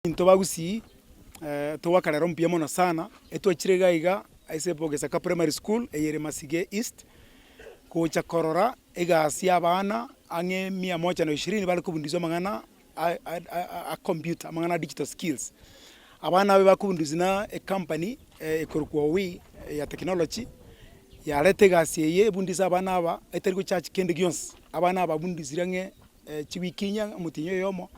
Into ba Gusii togwaka rero mbuya mono sana, etwachire iga iga ase Bogesaka Primary School eye ere Masige East, gocha korora egasi ya abana ang'e mia moja na ishirini bare kobundiswa amang'ana a computer, amang'ana a digital skills. Abana aba bakobundiswa na ecompany ekorokwa Huawei ya technology, yareta egasi eye ebundise abana aba etari gocharge kende gionsi, abana aba babundisire ang'e chiwiki inye, omotienyi oyomo,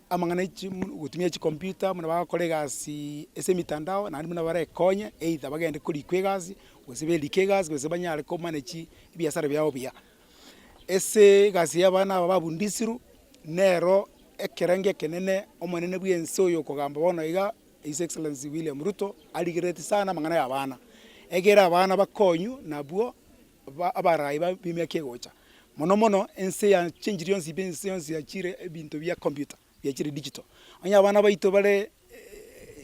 amang'ana e chi gotumia chicomputer buna bagokora egasi ase emitandao naende buna barekonye either bagende korikwa egasi, gose berike egasi, gose banyare komanage ebiasara biabo buya. Ase egasi ya abana aba babundisirwe, nero ekerengo ekenene omonene bwa ense oyo okogamba bono iga His Excellency William Ruto arigereretie sana amang'ana ya abana, egere abana bakonywe nabwo abarai b'emiaka egocha. Mono mono ense yachenchiri yonsi pi ense yonsi yachire ebinto bia computer, biachire digital. Onye abana baito bare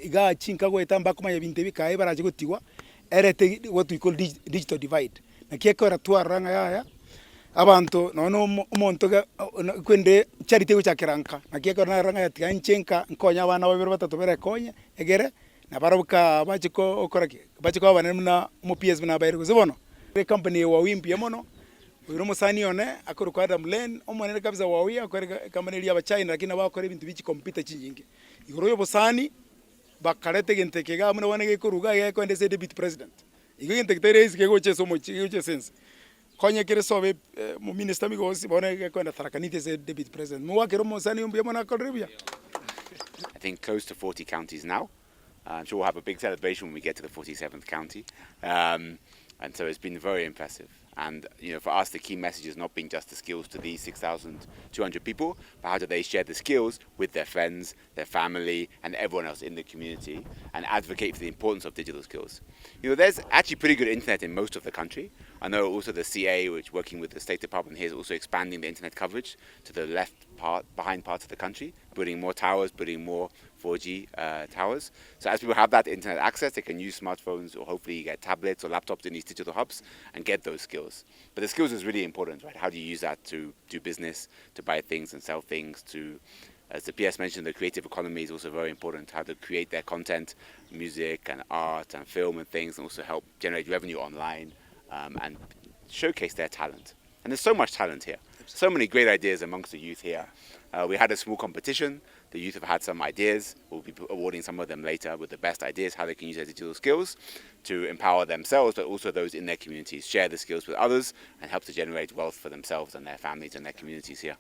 igaa chinka goeta mbakomanya ebinto ebi kaye barache gotigwa, erete what we call digital divide. Naki ekero twarora ng'a yaya, abanto nonye na omo omonto iga kwende charity egochakera nka, naki ekero narora ng'a tiga inche nka nkonye abana babere batato barekonye, egere nabarabwo kaa bache gokora ki? Bache koba abanene buna omo PS buna abaire gose bono. Ecompany eye Huawei mbuya mono, oyo na omosani one akorokwa Adam Lane, omonene kabisa Huawei akore ecompany eria ya abachina lakini nabo agokora ebinto bie chicomputer chinyinge. Igoro ya obosani, bakareta egento eke igaa buna bono gekoruga iga gekoenda ase deputy president. Igo egento eke tari rahisi kegocha ase omochie kegocha ase ense. Konya kere sobe omominister Migosi bono gekoenda Tharaka Nithi ase deputy president. Mogwakera omosani oyo mbuya mono akorire buya. I think close to 40 counties now. I'm sure we'll have a big celebration when we get to the 47th county. Um, and so it's been very impressive. And you know, for us, the key message has not been just the skills to these 6,200 people, but how do they share the skills with their friends, their family, and everyone else in the community, and advocate for the importance of digital skills. You know, there's actually pretty good internet in most of the country. I know also the CA, which working with the State Department here, is also expanding the internet coverage to the left part, behind parts of the country, building more towers, building more 4G uh, towers. So as people have that internet access, they can use smartphones or hopefully get tablets or laptops in these digital hubs and get those skills. But the skills is really important, right? How do you use that to do business, to buy things and sell things, to as the PS mentioned, the creative economy is also very important, how to create their content, music and art and film and things, and also help generate revenue online um, and showcase their talent. And there's so much talent here, so many great ideas amongst the youth here. Uh, we had a small competition. The youth have had some ideas. We'll be awarding some of them later with the best ideas, how they can use their digital skills to empower themselves, but also those in their communities, share the skills with others, and help to generate wealth for themselves and their families and their communities here.